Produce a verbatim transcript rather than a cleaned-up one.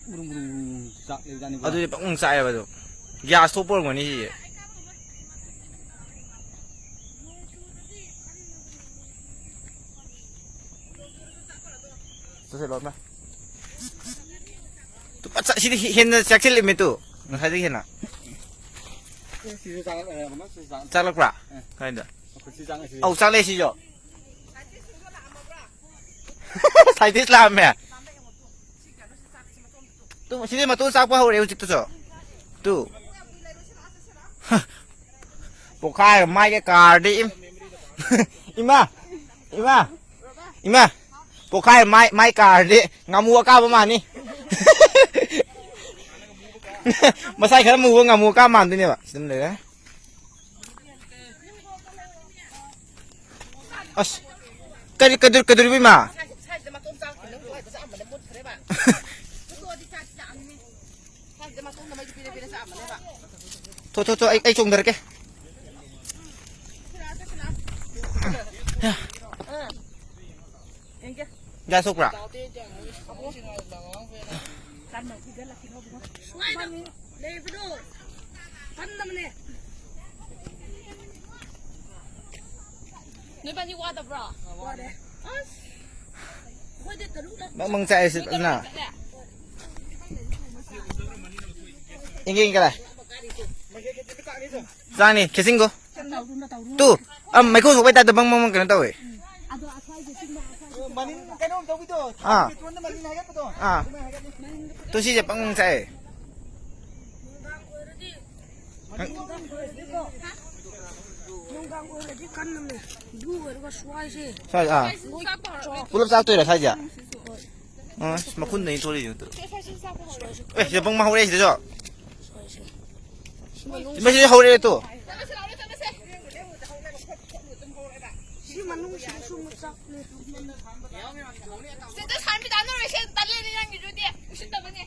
ꯕꯨꯔꯨꯝ ꯕꯨꯔꯨꯝ ꯕꯨꯔꯨꯝ ꯆꯥꯛꯂꯦꯕꯖꯥꯠꯅꯤꯀꯣ꯫ ꯑꯗꯨꯗꯤ ꯄꯪꯆꯥꯛ ꯆꯥꯛꯑꯦꯕ ꯑꯗꯨ꯫ ꯒ꯭ꯌꯥꯁ ꯊꯣꯛꯄ ꯑꯣꯏꯔꯝꯒꯅꯤ ꯁꯤꯁꯦ꯫ ꯆꯠꯁꯤꯜꯂꯣ, ꯏꯃꯥ꯫ ꯇꯨ, ꯐꯠ ꯆꯠ-, ꯁꯤꯗꯤ ꯍꯦ-, ꯍꯦꯟꯅ ꯆꯥꯛꯁꯤꯜꯂꯤꯃꯦ ꯇꯨ꯫ ꯉꯁꯥꯏꯗꯒꯤ ꯍꯦꯟꯅ꯫ ꯑꯦ, ꯁꯤꯁꯨ ꯆꯥꯛꯂꯛꯑꯦ, ꯑꯃ ꯁꯤꯁꯨ ꯆꯥꯛꯂꯛꯑꯦ꯫ ꯆꯥꯛꯂꯛꯄ꯭ꯔꯥ? ꯑꯦ꯫ ꯀꯥꯏꯗ? ꯑꯩꯈꯣꯏ ꯁꯤ ꯆꯥꯛꯂꯛꯑꯦ, ꯁꯤꯁꯨ꯫ ꯑꯧ, ꯆꯥꯛꯂꯛꯑꯦ, ꯁꯤꯁꯨ꯫ ꯁꯥꯏꯟꯇꯤꯁ ꯂꯥꯛꯑꯝꯃꯦ꯫ ꯇꯨ, ꯁꯤꯗꯤ ꯃꯇꯣꯟ ꯆꯥꯛꯄ ꯍꯧꯔꯦ ꯍꯧꯖꯤꯛꯇꯁꯨ꯫ ꯇꯨ꯫ ꯄꯣꯛꯈꯥꯏꯔ ꯃꯥꯏꯒ ꯀꯥꯔꯗꯤ ꯏꯝ-, ꯏꯃꯥ! ꯏꯃꯥ! ꯏꯃꯥ! ꯄꯣꯛꯈꯥꯏꯔ ꯃꯥꯏ, ꯃꯥꯏ ꯀꯥꯔꯗꯤ ꯉꯥꯃꯨ ꯑꯀꯥꯕ ꯃꯥꯟꯅꯤ꯫ ꯃꯁꯥꯏ ꯈꯔ ꯃꯨꯕ ꯉꯥꯃꯨ ꯑꯀꯥꯕ ꯃꯥꯟꯗꯣꯏꯅꯦꯕ꯫ ꯁꯤꯗ ꯑꯗꯨꯝ ꯂꯩꯔꯦ꯫ ꯑꯁ, ꯀꯔꯤ, ꯀꯩꯗꯧ-, ꯀꯩꯗꯧꯔꯤꯕ ꯏꯃꯥ? ꯊꯣ, ꯊꯣ, ꯊꯣ, ꯑꯩ, ꯑꯩ ꯆꯣꯡꯊꯔꯛꯀꯦ꯫ ꯌꯥ ꯁꯣꯛꯄ꯭ꯔꯥ? ꯁꯨꯃꯥꯏꯅ ꯂꯩꯕꯗꯣ ꯀꯟꯗꯕꯅꯦ꯫ ꯅꯣꯏꯕꯥꯅꯤ ꯋꯥꯗꯕ꯭ꯔꯣ? ꯋꯥꯔꯦ꯫ ꯑꯁ꯫ ꯑꯩꯈꯣꯏꯗꯤ ꯇꯔꯨꯛꯂꯛ ꯃꯪ ꯃꯪ ꯆꯥꯛꯑꯦ ꯁꯤ ꯐꯖꯅ꯫ ꯆꯠꯂꯦ꯫ ꯏꯪꯒꯦ, ꯏꯪꯒꯦ ꯂꯥꯏ꯫ ꯆꯥꯅꯤ, ꯈꯦꯁꯤꯡꯒꯣ꯫ ꯇꯨ, ꯑ, ꯃꯩꯈꯨ ꯁꯣꯛꯄꯩ ꯇꯥꯏꯞꯇ ꯕꯪ ꯕꯪ ꯕꯪ ꯀꯩꯅꯣ ꯇꯧꯋꯦ꯫ ꯃꯅꯤꯡ ꯀꯩꯅꯣꯝ ꯇꯧꯕꯤꯗꯣ, ꯑꯥ꯫ ꯄꯦꯇ꯭ꯔꯣꯜꯗ ꯃꯅꯤꯡ ꯍꯥꯏꯒꯠꯄꯗꯣ, ꯑꯥ꯫ ꯑꯗꯨꯃꯥꯏꯅ ꯍꯥꯏꯒꯠꯂꯤ꯫ ꯇꯨ ꯁꯤꯁꯦ ꯄꯪ ꯆꯥꯏ꯫ ꯅꯨꯡꯗꯥꯡ ꯑꯣꯏꯔꯗꯤ, ꯅꯨꯡꯗꯥꯡ ꯑꯣꯏꯔꯗꯤꯀꯣ, ꯅꯨꯡꯗꯥꯡ ꯑꯣꯏꯔꯗꯤ ꯀꯟꯅꯅꯦ꯫ ꯕ꯭ꯂꯨ ꯑꯣꯏꯔꯒ ꯁ꯭ꯋꯥꯏꯁꯦ꯫ ꯁ꯭ꯋꯥꯏ, ꯑꯥ꯫ ꯂꯣꯏ ꯆꯥꯛ ꯇꯧꯔꯕꯅꯦ꯫ ꯄꯨꯂꯞ ꯆꯥꯛꯇꯣꯏꯔꯥ ꯁ꯭ꯋꯥꯏꯁꯦ? ꯍꯣꯏ꯫ ꯑ, ꯑꯁ, ꯃꯈꯨꯟꯗꯩ ꯊꯣꯛꯂꯛꯏꯁꯦ ꯑꯗꯨ꯫ ꯁꯦ, ꯁ꯭ꯋꯥꯏꯁꯤ ꯆꯥꯛꯄ ꯍꯧꯔꯦ꯫ ꯑꯦ, ꯁꯤꯗ ꯄꯪ ꯍꯧꯔꯛꯑꯦ ꯁꯤꯗꯁꯨ꯫ ꯁ꯭ꯋꯥꯏꯁꯦ꯫ ꯏꯃꯥ, ꯁꯤꯗ ꯍꯧꯔꯛꯑꯦ ꯇꯨ꯫ ꯆꯠꯂꯁꯤ ꯂꯥꯛꯑꯣꯅꯦ, ꯆꯠꯂꯁꯦ꯫ ꯁꯤ ꯃꯅꯨꯡꯁꯤꯗꯁꯨ ꯑꯃꯨꯛ ꯆꯥꯛꯂꯦ꯫ ꯁꯤꯗ ꯁꯥꯟꯕꯤ ꯇꯥꯟꯅꯔꯣꯏꯁꯦ, ꯇꯜꯂꯦꯅꯦ ꯅꯪꯒꯤꯗꯨꯗꯤ꯫ ꯎꯁꯤꯠꯇꯕꯅꯦ꯫